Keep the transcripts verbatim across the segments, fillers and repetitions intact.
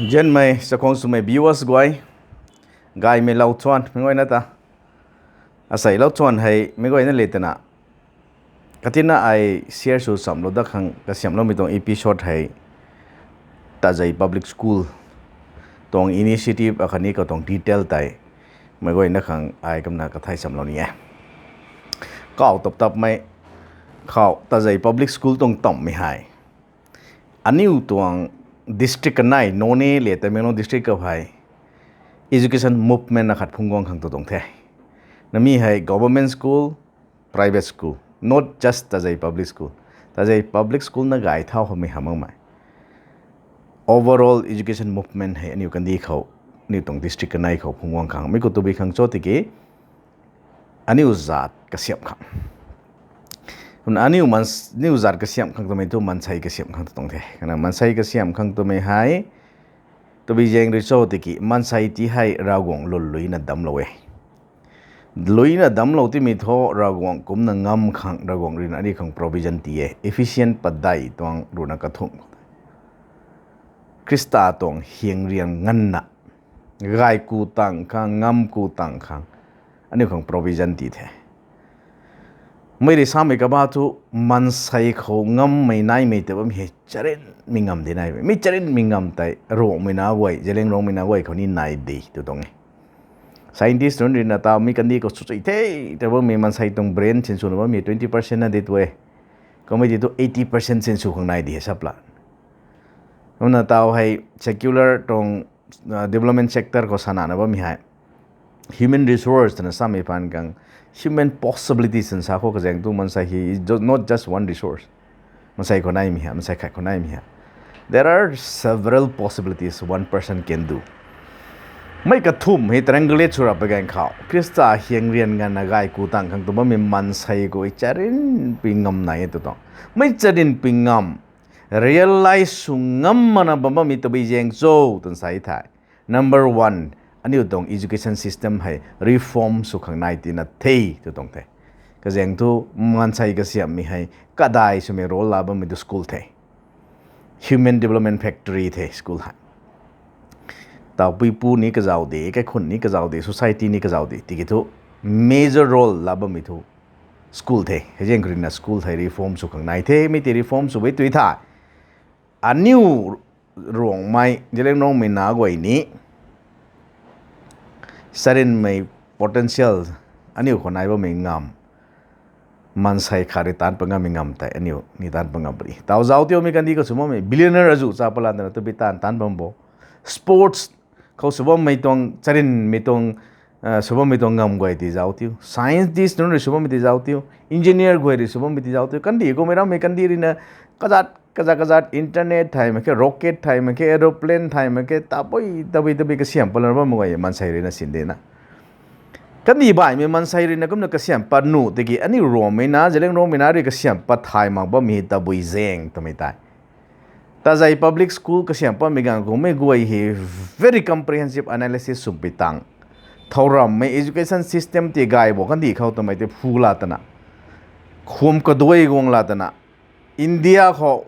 Nzianmei chakhwang swmei viewers guay, gaymei lau thuan meic guayna ta, asei lau thuan hei meic guayna le twna, katina ai share sw chamlou dat khang kasiamhloumei tuang episode hei Tazei Public School tuang initiative akhatni katuang detail tei meic guayna khang ai kumna kathai chamlou ni e. Kaw tap tapmei khou Tazei Public School tuang tamhmei hei aniu tuang district kanei, Noney le Tamenglong district khou hei education movement akhat phungc guang khang tu tuang the. Nami hei government school, private school, not just Tazei Public School. Tazei Public School na gay thau hamei hamh makmei overall education movement hei aniu kandih khou, aniu tuang district kanei khou phungc guang khang. Mi khou tabui khang cho tiki, aniu zat kasiamh khang. Kumna aniu mans-, aniu zat kasiamh khang twmei thu maansei kasiamh khang tu tuang the. Kana maansei kasiamh khang twmei hei, tabui zaeng rui cho tiki, maansei ti hei Ravguangc lwnluina damclou e. Luina damclou timei thu Ravguangc kumcna ngam khang, Ravguangc ruina aniu khang provision ti e. Ephesian padeih tuang ruhna kathumh. Khrista tuang hyang rian nganvna, gay ku tang khang, ngam ku tang khang, aniu khang provision ti the. Mei rui samei kaba thu maansei khou ngammei naimei ta bam hei charynmei ngam di nai. Mi charynmei ngam tei Ruangmei nac guay, Zeliangrong mei nac guay khou ni nai de tu tuang e. Scientist nunc ruina taw mi kandih khou swchui the, ta bammei maansei tuang brain sinswna bammei twenty percent na di tu e. Kummei di thu eighty percent sinsw khang nai di hei sap la. Kumna taw hei secular tuang, uh, development sector khou sanana bammei hei human resource twna samei phaan khang, human possibilities twna sa khou kazaeng tu maansei hei is ju-, not just one resource. Maansei khou naimei hei, maansei khat khou naimei hei. There are several possibilities one person can do. Mei kathumh hei triangulate sw rap pui ganv khou, Khrista hyang rian nganvna gay ku tang khang tu bammei maansei khou charynpui ngam nai e tu tuang. Mei charynpui ngam, realize sw ngam makna bam bammei tabui zaeng cho twna sa thei, number one, aniu tuang education system hei reform sw khang nai tina the tu tuang the. Kazaeng thu maansei kasiamhmei hei kadai swmei role la bammei tu school the. Human development factory the school hei. Taw puipu ni kazauh de, kaikhunc ni kazauh de, society ni kazauh de, tiki thu major role la bammei thu school the. Hei zaeng khou ruina school hei reform sw khang nai the, mi tei reform sw bui tui thei, aniu Ruangmei, Zeliangrongmei nac guay ni charynmei potential aniu khou nai bammei ngam, maansei khat rui taanc pat ngammei ngam tei aniu ni taanc pat ngam puni. Taw zauc tiumei kandih khou sw bammei billionaire azuh cha palan twna tabui taanv taanc bam bo. Sports khou sw bammei tuang charynmei tuang, uh, sw bammei tuang ngam guay ti zauc tiu. Scientist nunc rui sw bammei ti zauc tiu. Engineer guay rui sw bammei ti zauc tiu. Kandih kummei rammei kandih ruina kazat, kazat, kazat internet thay mak khe, rocket thay mak khe, aeroplane thay mak khe, tabui, tabui, tabui kasiamh patlouna bammei guay maansei ruina sin de na. Kandih baihmei maansei ruina kumna kasiamh pat nuh tiki aniu Ruangmei nac, Zeliangrongmei nac rui kasiamh pat thay mak bammei hei tabui zaeng twmei tei, Tazei Public School kasiamh patmei ganv khou mei guay hei very comprehensive analysis swpui tang, thow rammei education system ti gay bo kandih khou twmei tei phu la twna, khum kaduai guang la twna, India khou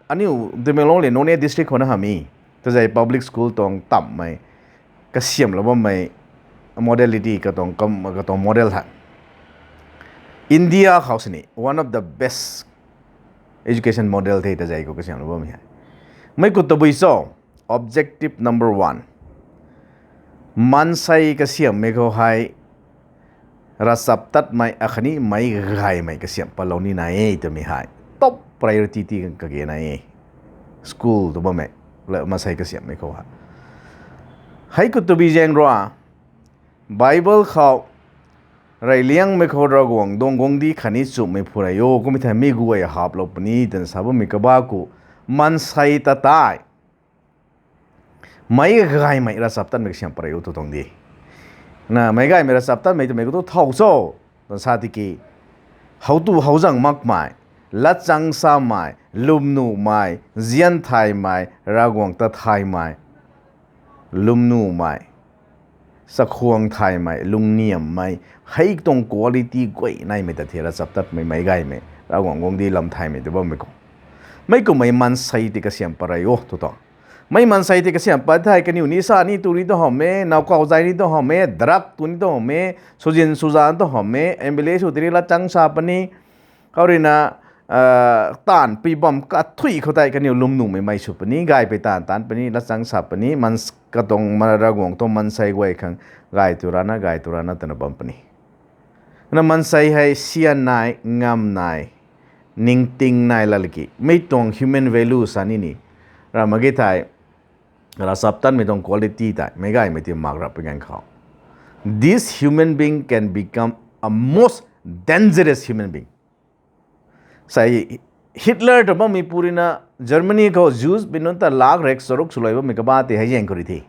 aniu Tamenglong le Noney district khou na hamh e, Tazei Public School tuang tamhmei kasiamhlou bammei modality katuang kam, katuang model hei India khou sini one of the best education model the Tazei khou kasiamhlou bammei hei. Mei khou tabui cho, objective number one, maansei kasiamhmei khou hei ravchaptatmei akhatni meic gaymei kasiamh patlou ni nai e twmei hei top priority ti kage nai e. School tu bammei le maansei kasiamhmei khou hei, hei khou tabui zaeng rui Bible khou reyliangmei khou Ravguangc tuang guangcdic khatni nchumhmei phu rey o, kummei thei mi guay haplou puni twna sa bammei kaba khou maansei ta tei meic gaymei ravchaptatmei kasiamh pat rey o tu tuang di. Na meic gaymei ravchaptatmei twmei khou tu thow cho twna sa tiki, how tu how zang makmei, latchang samei, lwmnuhmei, nzian thaymei, Ravguangc ta thaymei, lwmnuhmei, chakhwang thaymei, lungniamhmei, hei tuang quality guay naimei ta the ravchaptatmei, meic gaymei, Ravguangc guangcdic lam thaymei tu bammei khou, mei kummei maansei ti kasiamh pat rey o tu tuang. Mei maansei tei kasiam pat thei kaniw ni sa ni tu ni tu hamh e, nowkaw zay ni tu hamh e, drug tu ni tu hamh e, suzin suzan tu hamh e, M L A sw tini latchang sa puni, khou ruina, taanv pui bam kathui khou tei kaniw lwmnuhmei mei sw puni, gay pui taanv taanc puni, latchang sa puni, mans katuang ma Ravguangc tuang maansei guay khang gay tu rana, gay tu rana twna bam puni. Na maansei hei sian nai, ngam nai, ningting nai lalki, mei tuang human value sa ni ni, ra mak ge thei, ravchaptatmei tuang quality tei meic gaymei ti mak rap pui ganv khou, this human being can become a most dangerous human being. Sei Hitler ta bammei pu ruina Germany khou Jews mei nunc ta lak rek charuk swluai bammei kaba tei hei zaeng khou rui the.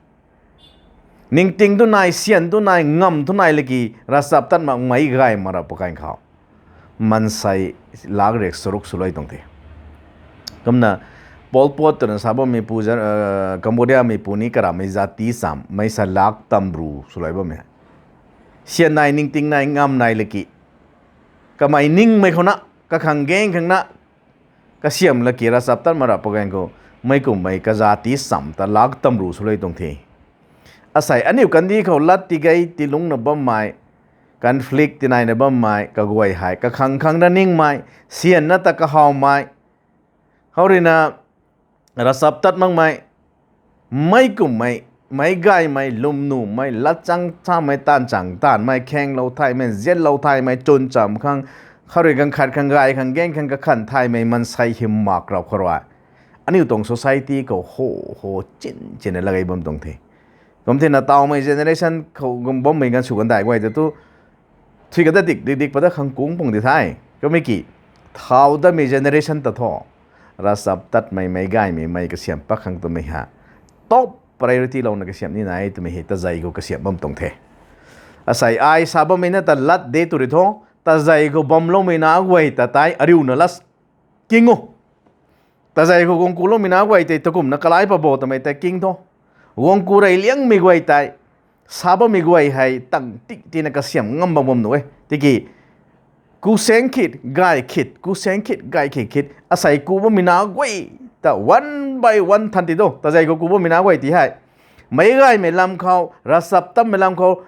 Ningting tu nai, sian tu nai, ngam tu nai laki ravchaptat makmei gay mak rap pui ganv khou, maansei lak rek charuk swluai tuang the. Kumna Pol Pot twna sa bammei pu, Cambodia mei pu ni karamei zati cham mei sa lak tamru swluai bammei hei, sian nai, ningting nai, ngam nai laki, kamei ningmei khou na, kakhang gaeng khang na, kasiam laki ravchaptat mak rap pui ganv khou, meic kummei kazati cham ta lak tamru swluai tuang the. Asei aniu kandih khou lat tigei tilungcna bammei, conflict tinaina bammei kaguay hei kakhang khang na ningmei, sianna ta kahawmei, khou ruina ravchaptat makmei, meic kummei, meic gaymei, lwmnuhmei, latchang chamei, taanv chang taanmei, khaenglou thaymei, zianlou thaymei, chwn cham khang, khou rui ganv khat khang gay khang gaeng khang kakhan thaymei maansei hym mak rap khou rui, aniu tuang society khou ho, ho chin chinna lagei bam tuang the. Kum thena tawmei generation khou gum bammei ganv sw kan dai guay ta tu, thui kata dik dik dik pata khang kung pung di the. Kummei ki, thau datmei generation ta thu, ravchaptatmei, meic gaymei, mei kasiam pat khang twmei ha, top priority louna kasiam ni nai twmei hei tazei khou kasiam bam tuang the. Asei ai sa bammei na ta lat de tu rui thu, tazei khou bamloumei na guay ta tei ariuna lat king o. Tazei khou guang kuloumei na guay tei takumna kalai pa bo twmei tei king tho. Guang ku rey liangmei guay tei, sa bammei guay hei tang ti tina kasiam ngam bam bam nu e. Tiki, ku saeng khit, gay khit, ku saeng khit, gay khit khit, asei ku bammei na guay ta one by one than ti do, tazei khou ku bammei na guay ti hei. Meic gaymei lam khou, ravchaptatmei lam khou,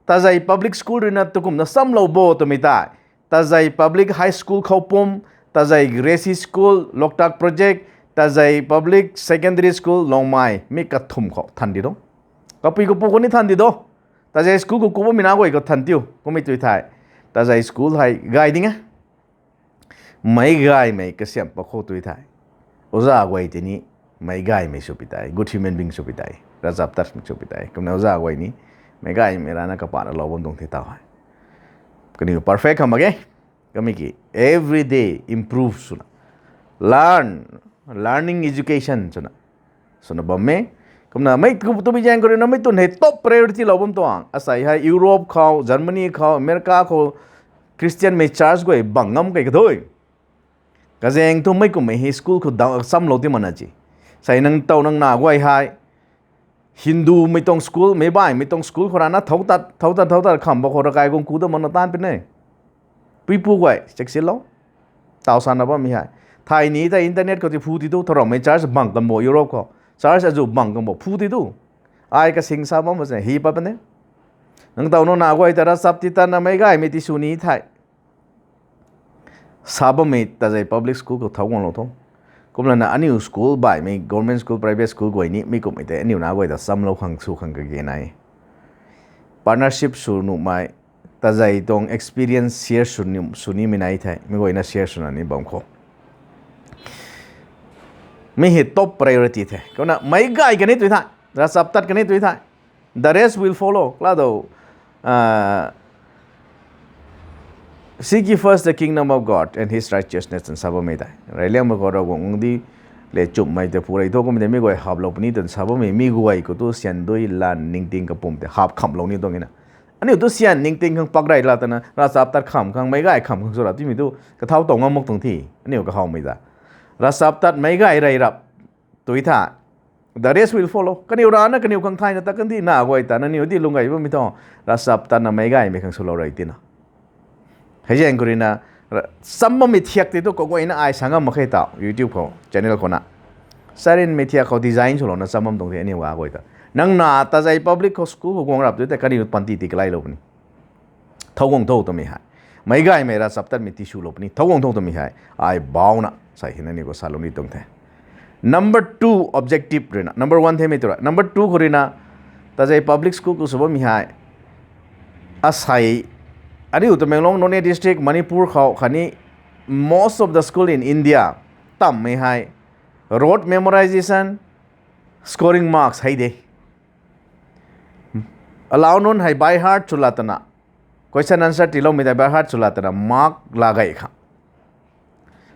tazei public school ruina takumna chamlou bo twmei tei, tazei public high school khou pum, tazei Gracie School, Loktak Project, tazei public secondary school Longmai, mi kathumh khou than di do. Kapui kapu khou ni than di do. Tazei school khou ku bammei na guay khou than tiu, kummei tu thei, tazei school hei gay ding e. Meic gaymei kasiam pat khou tu thei, oja guay tei ni meic gaymei sw pi tei, good human being sw pi tei, ravchaptatmei sw pi tei. Kumna oja guay ni meic gaymei rana kapana lou bam tuang the taw hei. Kaniw perfect kham mak ge. Kummei ki, every day improve swna, learn, learning education swna, swna bam e. Kumna mei ku tabui zaeng khou ruina mei twn hei top priority lou bam tuang. Asei hei Europe khou, Germany khou, America khou, Christianmei church guay bang ngam kei kathui. Kazaeng thu mei kummei hei school khou da chamlou ti mana ci. Sei nang taw nang na guay hei, Hindumei tuang school, meic baihmei tuang school khou rana thou tat, thou tat, thou tat kham ba khou rakai guang ku da mana taanv pi ne. Puipu guay, chaksinlou. Taw sana bammei hei, thay ni tei internet khou ti phu ti tu, tharamei church bang kan bo Europe khou. Church azu bang kan bo phu ti tu. Ai kasing sa bam se, hi pat pa ne. Nang taw nang na guay ta ravchap ti tatna meic gaymei ti sw ni thei, sa bammei tazei public school khou thau guanglou tho. Kumlana aniu school baihmei government school, private school guay ni mi kummei tei aniu na guay ta chamlou khang sw khang kage nai. Partnership sw nuhmei, tazei tuang experience share sw ni, sw nimei nai thei, mi guayna share swna ni bam khou. Mi hei top priority the. Kumna meic gay kani tu thei, ravchap tat kani tu thei, the rest will follow. Kala do, ah, Seek ye first the kingdom of God and his righteousness twna sa bammei tei, reyliangmei khou Ravguangc di le chumhmei tei phu rey tho kummei tei mi guay haplou puni twna sa bammei, mi guay khou tu syan dui lan ningting kapwm tei hap khamlou ni tuang e na. Aniu tu syan ningting khang pak rey la twna ravchap tat kham khang meic gay kham khang sw ra timei tu kathau tow ngam mak tuang the, aniu kahawmei ta. Ravchap tat meic gay rey rap tu thei, the rest will follow. Kaniw rana kaniw khang thayna tat kan di na guay ta, nangniw di lung gay bammei thu, ravchap tatna meic gaymei khang swlou rey tina. Hei zaeng khou ruina, ra-, cham bammei thiak tei tu kaguayna ai sa ngam mak khe taw, YouTube khou, channel khou na. Sarinmei thiak khou design swlouna cham bam tuang the aniu ga guay ta. Nang na Tazei public khou school khou guang rap tu tei kaniw panty ti kalailou puni. Thow guang tho twmei hei. Meic gaymei ra chaptatmei tiswlou puni. Thow guang tho twmei hei. Ai bauna sei hei na aniu khou salou ni tuang the. Number two objective ruina. Number one themei tu ra. Number two khou ruina. Tazei public school khou sw bammei hei. Asei. Aniu Tamenglong, Noney district, Manipur khou khatni most of the school in India. Tammei hei. Rote memorization, scoring marks hei de. Alau nunc hei by heart sw la twna. Question answer tiiloumei tei by heart sw la twna mark la gay khang.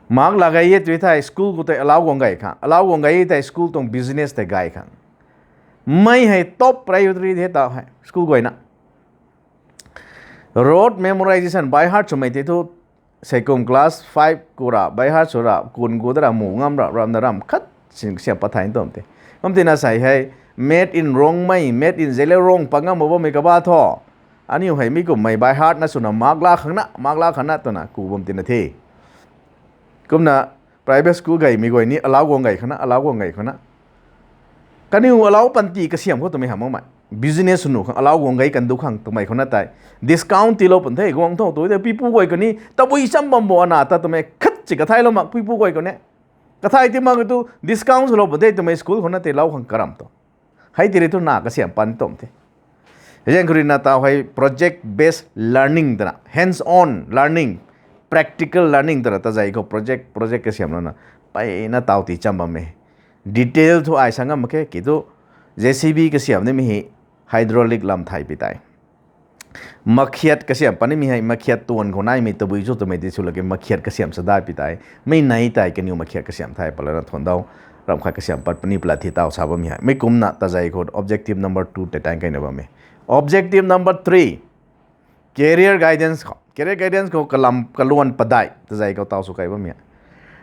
Mark la gay e tu thei school khou tei alau guang gay khang. Alau guang gay e tei school tuang business tei gay khang. Mei hei top priority the ta hei school guayna. Rote memorization by heart swmei tei thu, seikum class five khou ra by heart sw ra, kun khou da ra mu ngam ra, ramna ram khat sin kasiam pat thai tum te. Kum tina sei hei, made in Rongmei, made in Zeliangrong pat ngam bammei kaba tho. Aniu hei mi kummei by heart na swna mark la khang na, mark la khang na twna ku bam tina the. Kumna private school gaymei guay ni alau guang gay khang na, alau guang gay khang na. Kaniw alau panty kasiam khou twmei hamh makmei. Business sw nuh khang, alau guang gay kan du khang twmei khou na tei. Discount tiilou pun the, guang tho tu tei pipu guay khou ni, tabui cham bam bo ana ta twmei khat si kathailou mak pipu guay khou ni. Kathai ti mak tu discount swlou pun the twmei school khou na tei lou khang karam tu. Hei ti rui thu na kasiam pan tum the. Hei zaeng khou ruina taw hei project based learning twna, hands on learning, practical learning twna Tazei khou project, project kasiamlouna. Mpeyna taw ti cham bammei. Detail thu ai sa ngam mak khe, ki thu J C B kasiam nimei hei hydraulic lam thay pi tei. Makhiat kasiam pat nimei hei, makhiat tuan khou naimei tabui cho twmei ti sw laki makhiat kasiam sa dai pi tei. Mei nei tei kaniw makhiat kasiam thai pat lana thuan dau. Ram khat kasiam pat puni pala thi taw sa bammei hei. Mei kumna Tazei khou objective number two tei tan kaina bammei. Objective number three. Career guidance khou. Career guidance khou kalam kaluan padai Tazei khou taw sw kai bammei hei.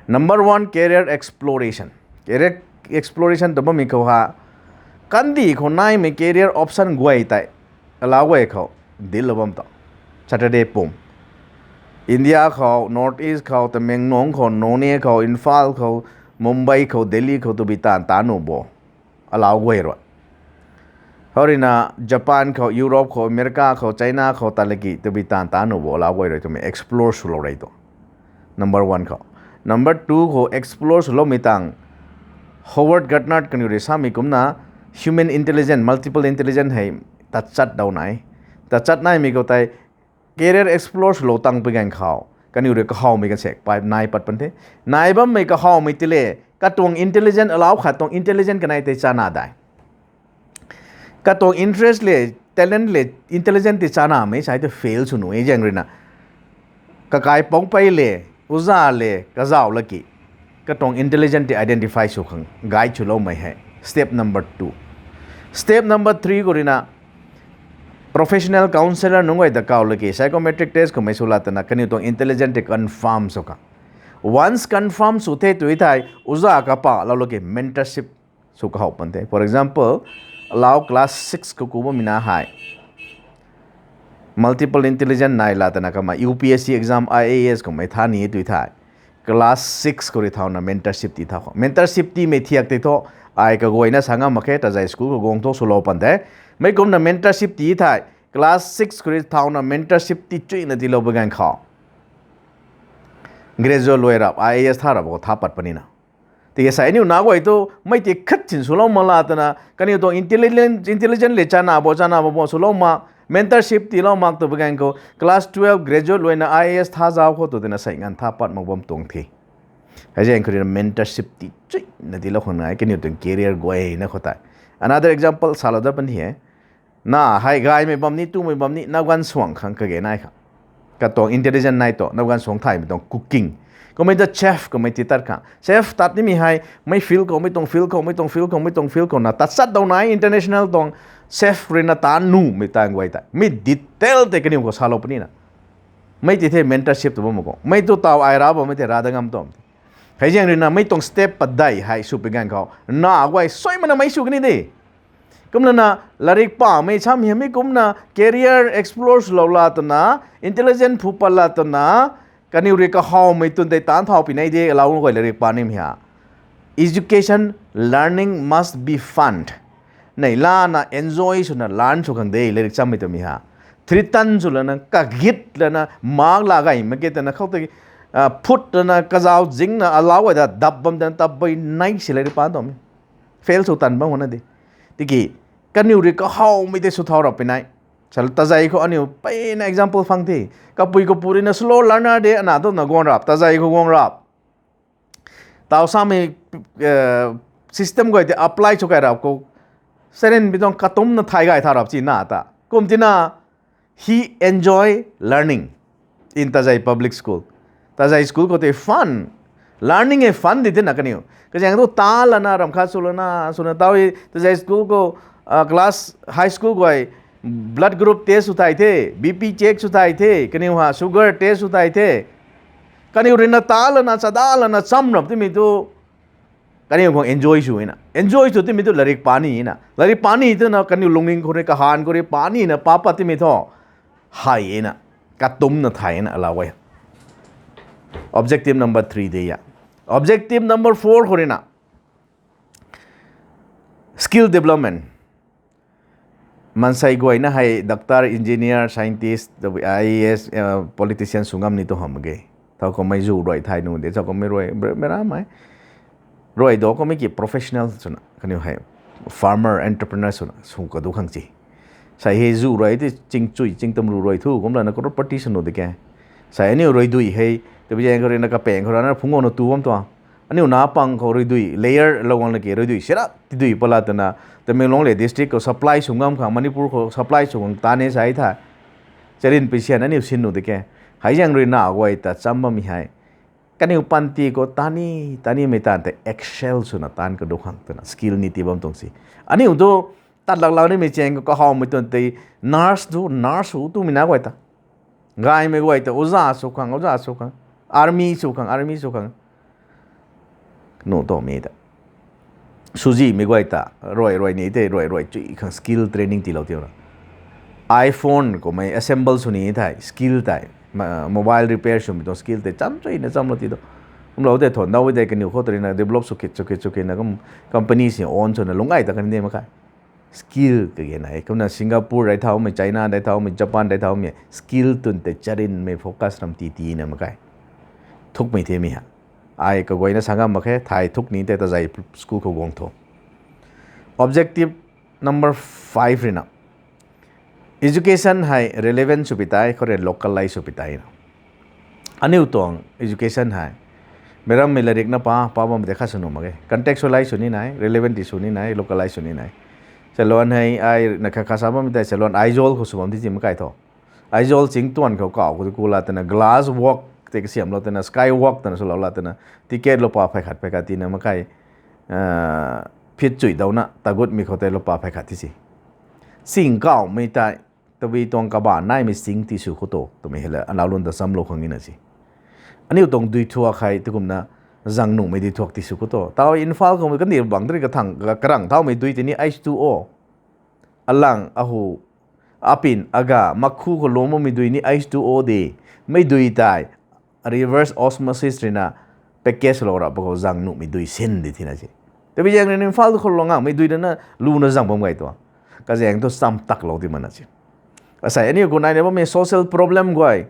Number one, career exploration. Career exploration tw bammei khou ha. Kandih khou naimei career option guay tei. Alau guay khou. Dillou bam ta. Saturday pum. India khou, North East khou, Tamenglong khou, Noney khou, Imphal khou, Mumbai khou, Delhi khou, tabui taanv ta nuh bo. Alau guay rui. Hou ruina Japan khou, Europe khou, America khou, China khou, talaki, tabui taanv ta nuh bo, alau guay rui twmei explore swlou rei tu. Number one khou. Number two khou explore swloumei tang Howard Gardner kaniw rui samei kumna human intelligence, multiple intelligence hei tachat dau nai. Tachat naimei khou tei career explore swlou tang pui ganv khou. Kaniw rui kahawmei kan sek, pipe nai pat pan the. Nai bammei kahawmei ti le, katuang intelligence alau khat tuang intelligence kanei tei chana dai. Katuang interest le, talent le, intelligence ti chanamei sai tu fail sw nuh e zaeng ruina. Kakai pangpei le, uza le, kazauh laki. Katuang intelligence ti identify sw khang, guide swloumei hei. Step number two. Step number three khou ruina, professional counselor nunc guay ta kau laki, psychometric test khou mei sw la twna, kaniw tuang intelligence ti confirm sw khang. Once confirm sw the tu thei, uza kapa lou laki, mentorship sw kahow pan the. For example, alau class six khou ku bammei na hei. Multiple intelligence nai la twna kama U P S C exam, I A S khou mei tha ni tu thei. Class six khou rui thauna mentorship ti thau khou. Mentorship timei thiak tei thu, ai kaguayna sa ngam mak khe, Tazei school khou guang thu swlou pan the. Mei kumna mentorship ti thei, class six khou rui thauna mentorship ti chuina tiilou pui ganv khou. Graduate luai rap, I A S tha rap khou tha pat panina. Tiki sei aniu na guay tu, mei ti khat sin swlou mak la twna, kaniw tuang intelligent, intelligent le chana bo, chana bo bo swlou mak, mentorship tiilou mak tu pui ganv khou, class twelve graduate luaina I A S tha zau khou tu tina sei nganv tha pat mak bam tuang the. Hei zaeng khou ruina mentorship ti chuina tiilou khang nai, kaniw tuang career guayna khou tei. Another example salou dat pan the. Na hei gaymei bam ni, tumei bam ni, na ganv suang khang kage nai khang. Katuang intelligent nai tu, na ganv suang thaymei tuang cooking. Kummei ta chef, kummei ti tat khang. Chef tat nimei hei, mei field khou, mei tuang field khou, mei tuang field khou, mei tuang field khou na, tat chat dau nai international tuang chef ruina ta numei tang guay tei. Mei detail tei kaniw khou salou panina. Mei ti the mentorship tu bam khou. Mei tu taw ai ra bammei tei ra da ngam tuang. Hei zaeng ruina mei tuang step padai hei sw pui ganv khou. Na guay suaimana mei sw kani de. Kumlana, larik pamei sam hiamei kumna, career explore swlou la twna, intelligent phu pat la twna, kaniw rui kahawmei twn tei taanc thau pi nei de, alau guay larik pa nimei ha. Education, learning must be fun. Nei lana enjoy swna learn sw khang de, latrik chammei twmei ha. Threaten sw lana, kagit lana, mark la gay mak ge twna khou tei, ah, phut lana, kazau zingna, alau gay da dap bam dana, tap bui nei si latrik pa twmei. Fail sw tan bam na de. Tiki, kaniw rui kahawmei tei sw thau rap pinai. Sal tazei khou aniu peyna example phang the. Kapui kapu rui na slow learner de, ana tu na guang rap, tazei khou guang rap. Tau samei, eh, system guay tei apply sw kai rap khou. Seren bi tuang katumna thay gay tha rap chi na ta. Kum tina, he enjoy learning in Tazei Public School. Tazei school khou tei fun. Learning e fun di tina kaniw. Kazaeng tu ta lana, ram khat sw lana, swna tau e, Tazei school khou, ah, class high school guay, blood group test sw thai the, B P check sw thai the, kaniw ha sugar test sw thai the. Kaniw rui na ta lana, chada lana, cham rap timei tu, kaniw khang enjoy sw na. Enjoy sw timei tu latrik pani na. Latrik pani tu na kaniw lungning khou rui, kahan khou rui pani na, pa pat timei thu. Hai na. Katumna thay na, alau e. Objective number three de ya. Objective number four khou rui na. Skill development. Mansei guayna hei doctor, engineer, scientist, I A S, eh, politician sw ngam ni tu ham ge. Thau khou mei zu ruai thai nu de, thau khou mei ruai, mei ram mei. Ruai do khou mei ki professional swna, kaniw hei farmer, entrepreneur swna, sw ka du khang chi. Sai hei zu ruai tei ching chui, ching tam ru ruai thu, kum lana crorepati sw nu de ke. Sai aniu ruai dui hei, tabui zaeng khou rui na kapeng khou rana phungc na tu bam tuang. Aniu na pang khou ruidui, layer lou guang laki ruidui, sirap tidui pala twna, Tamenglong le district khou supply sw ngam khang, Manipur khou supply sw ngam tani sai tha. Charin pisian aniu sin nu de ke. Hei zaeng rui na guay ta cham bammei hei. Kaniw panty khou tani, tanimei tan tei excel swna tan ka du khang twna, skill ni ti bam tuang si. Aniu tu, tat lak lak nimei chaeng khou kahawmei tuang tei, nurse tu, nurse sw tumei na guay ta. Gaymei guay ta, oja sw khang, oja sw khang. Army sw khang, army sw khang. Nu to mi ta. Swzihmei guay ta, ruai ruai ni tei, ruai ruai chui khang skill training tiilou tiu na. iPhone khou mei assemble sw ni thei, skill tei, ma-, mobile repair swmei tuang skill tei, cham chui na cham lou ti tu. Kumlou tei thon dau tei kaniw khou tei na develop sw kit, sw kit, sw kit na kum company si own swna lungc gay ta kan de mak khe. Skill kage nai. Kumna Singapore dai thaumei, China dai thaumei, Japan dai thaumei, skill twn tei charinmei focus ram ti ti na mak khe. Thukmei themei ha. Ai kaguayna sa ngam mak khe, thai thuk ni tei Tazei school khou guang tho. Objective number five rui na. Education hei relevant sw pi tei, khou rui localize sw pi tei na. Aniu tuang education hei. Meic rammei latrik na pa, pa bam tei khat sw nuh mak ge. Contextualize sw ni nai, relevant ti sw ni nai, localize sw ni nai. Salon hei, ai na kha kha sa bam tei salon Aizawl khou sw bam ti ti mak kai tho. Aizawl ching tuan khou kau khou ku la twna glass walk tei kasiamlou twna, sky walk twna swlou la twna, ticket lou pa phey khat phey khat tina mak kai, ah, feet chui dauna, tagutmei khou tei lou pa phey khat ti si. Sing kaumei tei, tabui tuang kabaanc naimei sing ti sw khou to, twmei hei la, anau lun ta chamlou khang ni na si. Aniu tuang dui thuak hei, tu kumna, zang nuhmei dui thuak ti sw khou to. Tau Imphal khou kandih bang tei kathang, ka-, karang thaumei dui tei ni H two O. Alang, ahu, apin, aga, makhu khou lwm bammei dui ni H two O de. Mei dui tei, reverse osmosis rui na package lou rap khou zang nuhmei dui sin di tina si. Tabui zaeng rui Imphal tu khou lou ngangmei dui rui na luna zang bam gay tuang. Kazaeng tu cham taklou di mana si. Asei aniu khou naina bammei social problem guay.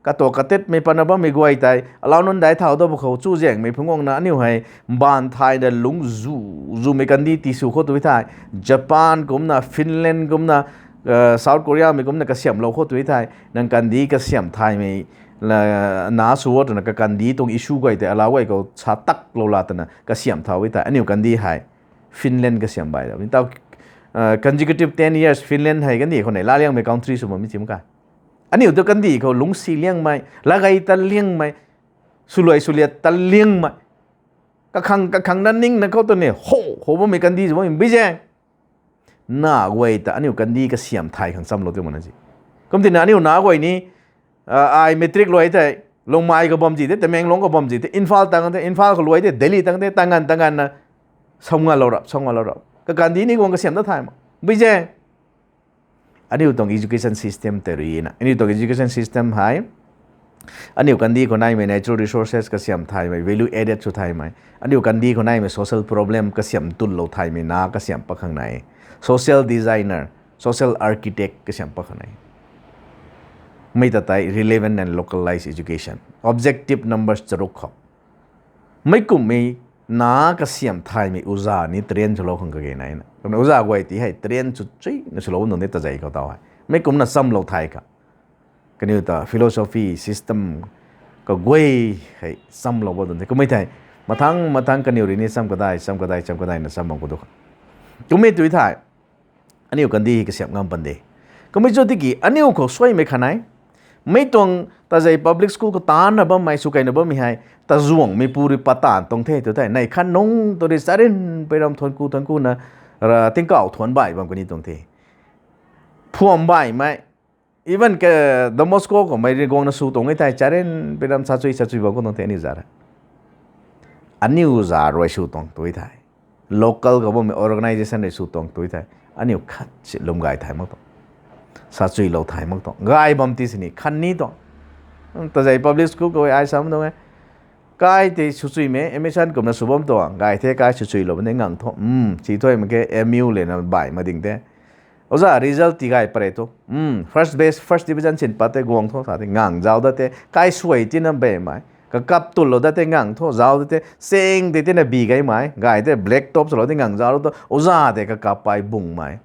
Kato katetmei pana bammei guay tei, alau nunc dai thau dou ba khou chu zaengmei phungc guangna aniu hei, mbaanv thayna lungc zu, zumei kandih ti sw khou tu thei, Japan kumna, Finland kumna, eh, South Korea mei kumna kasiamhlou khou tu thei, nang kandih kasiamh thaymei, la, na sw o twna kakandih tuang issue guay tei, alau guay khou sa taklou la twna kasiamh thau thei, aniu kandih hei, Finland kasiamh bai da. Tau, eh, consecutive ten years, Finland hei kandih khou nei la liangmei country sw bammei chim ka. Aniu tu kandih khou lungcsi liangmei, lagay ta liangmei, swluai swliat ta liangmei. Kakhang, kakhang na ningna khou tu ni, ho, ho bammei kandih sw bammei bi zaeng. Na guay ta aniu kandih kasiamh thay khang chamlou ti mana si. Kum tina aniu na guay ni, ah, ai matric luai tei, Lungmei khou bam zi tei, Tamenglong khou bam zi tei, Imphal tang tei, Imphal khou luai tei, Delhi tang tei, tangan, tangan na, samngalou rap, samngalou rap. Kakandih ni guang kasiamh ta thay ma. Bi zaeng. Aniu tuang education system tei rui na. Aniu tuang education system hei, Aniu kandih khou naimei natural resources kasiam thaymei, value added sw thaymei. Aniu kandih khou naimei social problem kasiam tunlou thaymei na kasiam pakhang nai. Social designer, social architect kasiam pakhang nai. Mei ta tei relevant and localized education. Objective numbers charuk khou. Mei kumhmei na kasiam thaymei uza ni train swlou khang kage naina. Kumna uza guay ti hei train sw chuina swlou nunc ni tazei khou tau hei. Mei kumna chamlou thay kha. Kaniw ta philosophy, system, kaguay hei chamlou bam tuang the. Kummei thei, mathang mathang kaniw rui ni cham kadai, cham kadai, cham kadaina cham bam khou tu kha. Kummei tui thei, aniu kandih hei kasiam ngam pan de. Kummei chu tiki, aniu khou suaimei kha nai. Mei tuang tazei public school khou taanna bammei, sw keina bammei hei, tazuangmei pu rui pat taanv tuang the tu thei, nei khan nung tu rui charin pei ram thuan ku thuan kuna, ra tingkauh thuan baih bam kani tuang the. Phuam baihmei, even ka Don Bosco khou mei rui guangna sw tuang e thei, charin pei ram sachui sachui bam khou tuang the aniu za ra. Aniu za rui sw tuang tu thei. Local khou bammei organization rui sw tuang tu thei. Aniu khat si lwm gay thay mak tuang. Sachuilou thay mak tuang. Gay bam ti sini khan ni tuang. Tazei public school khou ai sam tuang e. Kai tei sw chuimei, admission kumna sw bam tuang. Gay the kai sw chuilou bam de ngang thu. Si thuy mak khe M U lena baih ma ding the. Oza result tigay pare thu. First batch, first division sin pat tei guang thu sa tei ngang zauc dat tei. Kai suai tina bemei. Kakap tunlou dat tei ngang thu zauc dat tei. Seng tei tina bi gaymei. Gay tei black top swlou tei ngang zauc tu. Oza tei kakap pai bungmei.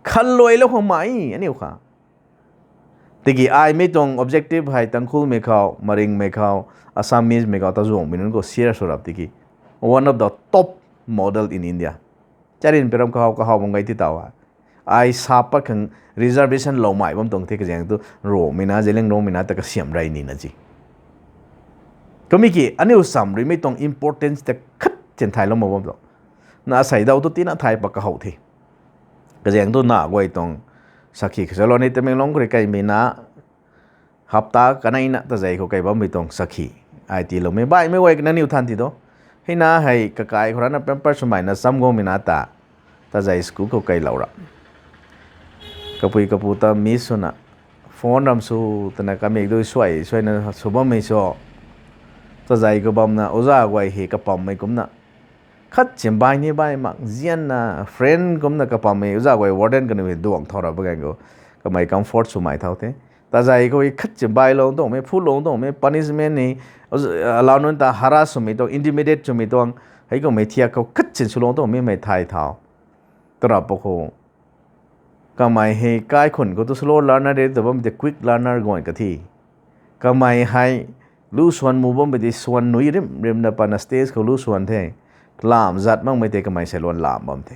Khanluailou khang mei, aniu kha. Tiki ai mei tuang objective hei Tangkhulmei khou, Maringmei khou, Assamese mei khou, tazuangmei nunc khou share sw rap tiki. One of the top model in India. Charin pei ram kahaw kahaw bam gay ti tau a. Ai sa pat khang reservation loumei bam tuang the kazaeng tu Rongmei na, Zeliangrongmei na ta kasiam rey nina ji. Kummei ki aniu sam rui mei tuang importance ta khat chin thaylou mak bam tuang. Na asei daw tu tina thay pat kahaw the. Kazaeng tu na guay tuang sakhi kasa lou ni Tamenglong khou rui kaimei na hapta kaneina tazei khou kai bammei tuang sakhi. Ai tiiloumei baihmei guay kana niw than ti tu. Hei na hei kakai khou rana pamper swmei na cham guangmei na ta. Tazei school khou kailou ra. Kapui kapu ta miss swna. Phone ram sw twna kamik dui suai suaina sw bammei sw. Tazei khou bamna oza guay hei kapammei kumna. Khat chin bai ni bai mak zianna friend kumna kapammei oza guay warden kaniw hei duang thau ra ba ganv khou. Kamei comfort swmei thau the. Tazei khou hei khat chin bailou tuangmei, phulou tuangmei, punishment ni, alauc nunc ta harass swmei tuang, intimidate swmei tuang, hei kummei thiak khou khat chin swlou tuangmei mei thay thau. Tarap pa khou. Kamei hei kaikhun khou tu slow learner de ta bammei tei quick learner guan kathi. Kamei hei lu swan mu bammei tei swan nui rim rimna pana stage khou lu swan the. Lam zat makmei tei kamei seiluan lam bam the.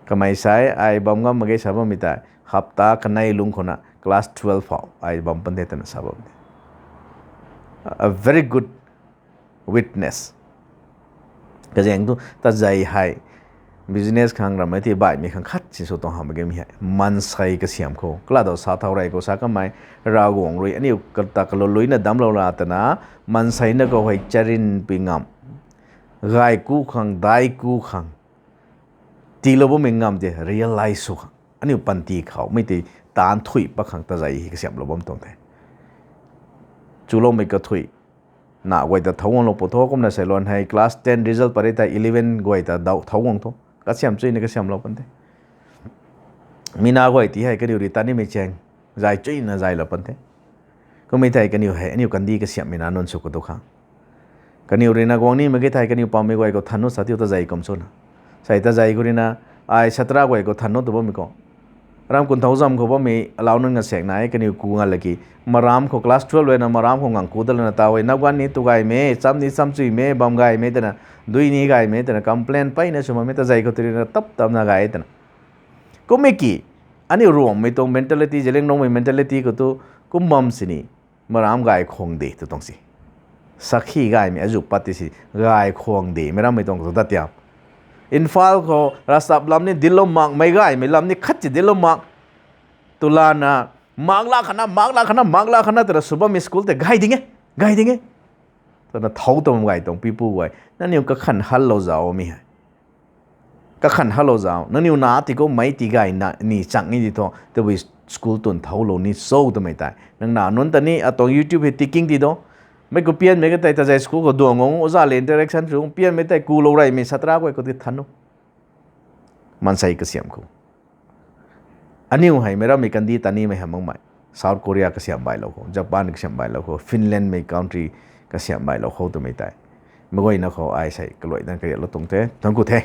Kamei sai ai bam ngam mak ge sa bammei tei hapta kanei lung khouna class twelve phou ai bam pan the twna sa bam the. A very good witness. Kazaeng tu tazei hei business khang ramei ti baihmei khang khat si sw tuang hamh mak ge mi hei. Maansei kasiam khou. Kala daw sa thau rey khou sa kamei Ravguangc rui aniu kata kaluluina damclou la twna maansei na khou hei charynpui ngam. Gay ku khang, dai ku khang. Tiilou bammei ngam tei realize sw khang. Aniu panty khou mei tei taanv thuy pat khang tazei hei kasiamhlou bam tuang the. Chuloumei kathuy. Na guay ta thau guanglou pw tho kumna seiluan hei class ten result pat rei tei eleven guay ta daw thau guang tho. Kasiam chuina kasiamhlou pan the. Mi na guay ti hei kaniw rui ta nimei chaeng. Zay chuina zaylou pan the. Kummei thei kaniw hei aniu kandih kasiamhmei na nunc sw khou tu khang. Kaniw ruina guang ni mak ge thei kaniw pammei guay khou than nu sa tiu tazei kum swna. Sei tazei khou ruina ai satra guay khou than nu tu bammei khou. Ram kun thau zam khou bammei alauc nunc nga sek nai kaniw ku nga laki. Maram khou class twelve luina maram khou ngang ku dat lana ta e nap ganv ni tu gaymei, cham ni cham chuimei, bam gaymei twna, dui ni gaymei twna complain peyna sw makmei tazei khou tu ruina tap tapna gay twna. Kummei ki, aniu Ruangmei tuang mentality, Zeliangrongmei mentality khou tu kum bam sini, maram gay khwang de tu tuang si. Sakhi gaymei azu pat ti si, gay khwang de, meic rammei tuang khou tu dat tiam. Imphal khou ravchap lam ni dinclou makmei gaymei lam ni khat si dinclou mak. Tulana, mak la khana, mak la khana, mak la khana twna sw bammei school tei gay ding e, gay ding e. Twna thau tam gay tuang pipu guay. Nangniw kakhan hallou zauc mi hei. Kakhan hallou zauc. Nangniw na ti khou mei ti gayna ni chang ni di thu. Tabui school tun thaulou ni cho twmei tei nang na nunc ta ni atuang YouTube hei tiking ti do. Mei khou pianmei ka tei tazei school khou duang ngong oza le interaction sw pianmei tei kulou reymei satra guay khou ti than o. Maansei kasiam khou aniu hei meic rammei kandih tanimei hamh makmei, South Korea kasiam bailou khou, Japan kasiam bailou khou, Finlandmei country kasiam bailou khou twmei tei meic guayna khou ai sei kaluai dan kariaklou tuang the, thuanc ku the.